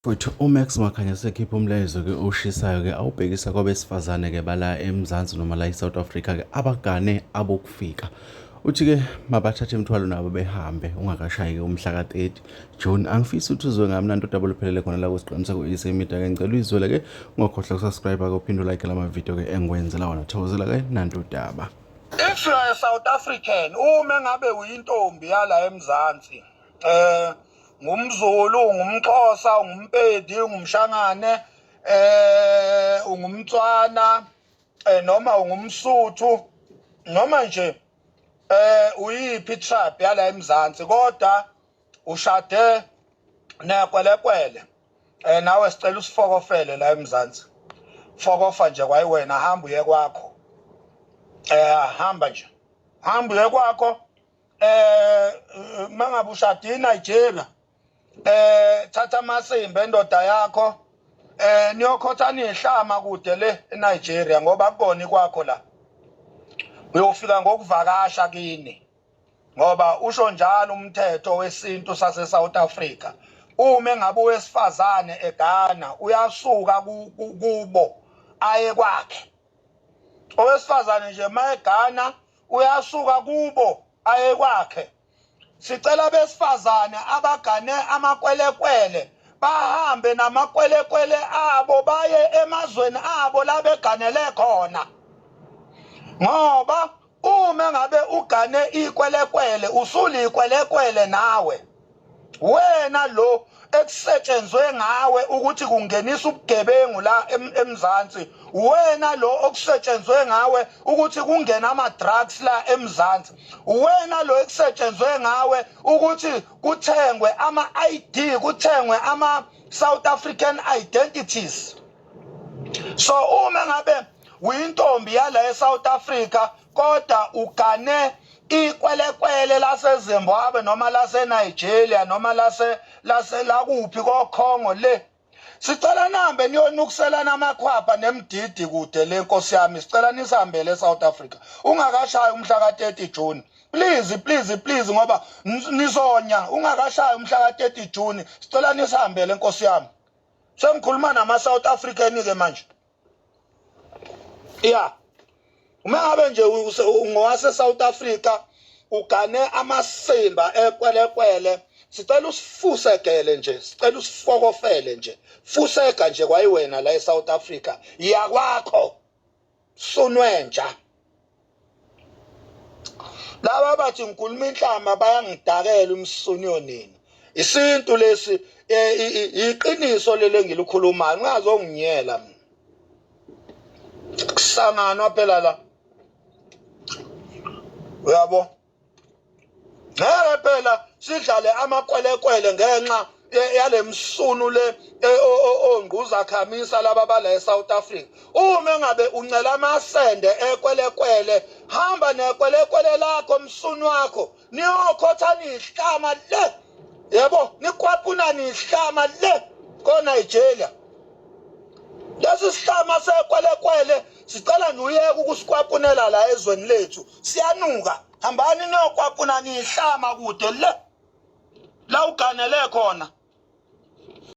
Mfowethu uMax Makhanya sekhipha umlayezo-ke oshisayo-ke awubhekisa kwabesifazane-ke bala eMzansi noma la e-South Africa-ke abagane abokufika. Uthi-ke mabathathe imithwalo nabo behambe ungakashayi-ke umhla ka-30 June. Angifisi ukuthi uzwe ngami nanto udaba oluphelele khona la kusiqiniseko isemida ke ngicela uyizwele-ke ungakhohlwa ukusubscribe-ke uphinde ulike lama video-ke engiwenzela wona. Thokozela-ke nanto udaba. If you are a South African, uma ngabe uyintombi yala eMzansi, ngumZulu, ngumXhosa, ungumPedi, ungumShangane, ungumTswana, noma ungumSuthu, noma nje uyiphi tribe yala eMzansi kodwa ushade nekwelekwele, nawe sicela usifokofele la eMzansi. Fokofa nje kwayiwena, hamba uye kwakho. Hamba nje. Hamba uye kwakho. Mangabe ushade iNigeria, thatha amasimba endoda yakho, niyokhothana ihlama kude le eNigeria ngoba akuboni kwakho la. Uyofika ngokuvakasha kini ngoba usho njalo umthetho wesintu sase South Africa. Uma engabe owesifazane eGhana uyasuka kubo aye kwakhe. Owesifazane nje mayeGhana uyasuka kubo aye kwakhe. Sicela abesifazane abagane amakwelekwele bahambe namakwelekwele abo baye emazweni abo la beganele khona, ngoba uma ngabe ugane ikwelekwele usulikwelekwele nawe. Wena lo ekusetshenzwe ngawe ukuthi kungenisa ubugebengu la eMzansi, wena lo okusetshenzwe ngawe ukuthi kungena ama-drugs la eMzansi, wena lo ekusetshenzwe ngawe ukuthi kuthengwe ama-ID, kuthengwe ama-South African identities. So uma ngabe uyintombi yala eSouth Africa kodwa ugane ikwelekwele laseZimbabwe noma laseNigeria noma lase lase lakuphi koKhongo le, sicela nihambe niyonukiselana amakhwapha nemdidi kude le nkosi yami. Sicela nisihambele eSouth Africa ungakashayi umhla ka-30 June, please, please, please, ngoba nizonya ungakashayi umhla ka-30 June. Sicela nisihambele nkosi yami. Sengikhuluma nama-South African ke manje ya. Uma ngabe nje ungowase South Africa ugane amasimba ekwelekwele, sicela usifusegele nje, sicela usifokofele nje, fusega nje kwayiwena la eSouth Africa yakwakho sunwenja. Laba bathi ngikhuluma inhlama bayangidakela umsunu yonina. Isintu lesi, iqiniso leli engilikhulumayo, ungazonginyela mina. Kusanganwa phela la, uyabo? Ngeke phela sidlale amakwelekwele ngenxa yale msunu le ongquza khamisa laba bala eSouth Africa. Uma engabe uncela amasende ekwelekwele, hamba nekwelekwele lakho msunu wakho, niyokhothana ihlama le, yebo, nikwapuna nihlama le ko Nigeria. Lesi sihlama sekwelekwele sicela nuyeke ukusikwapunela la ezweni lethu, siyanuka. Hambani niyokwapuna nihlama kude le la uganele khona.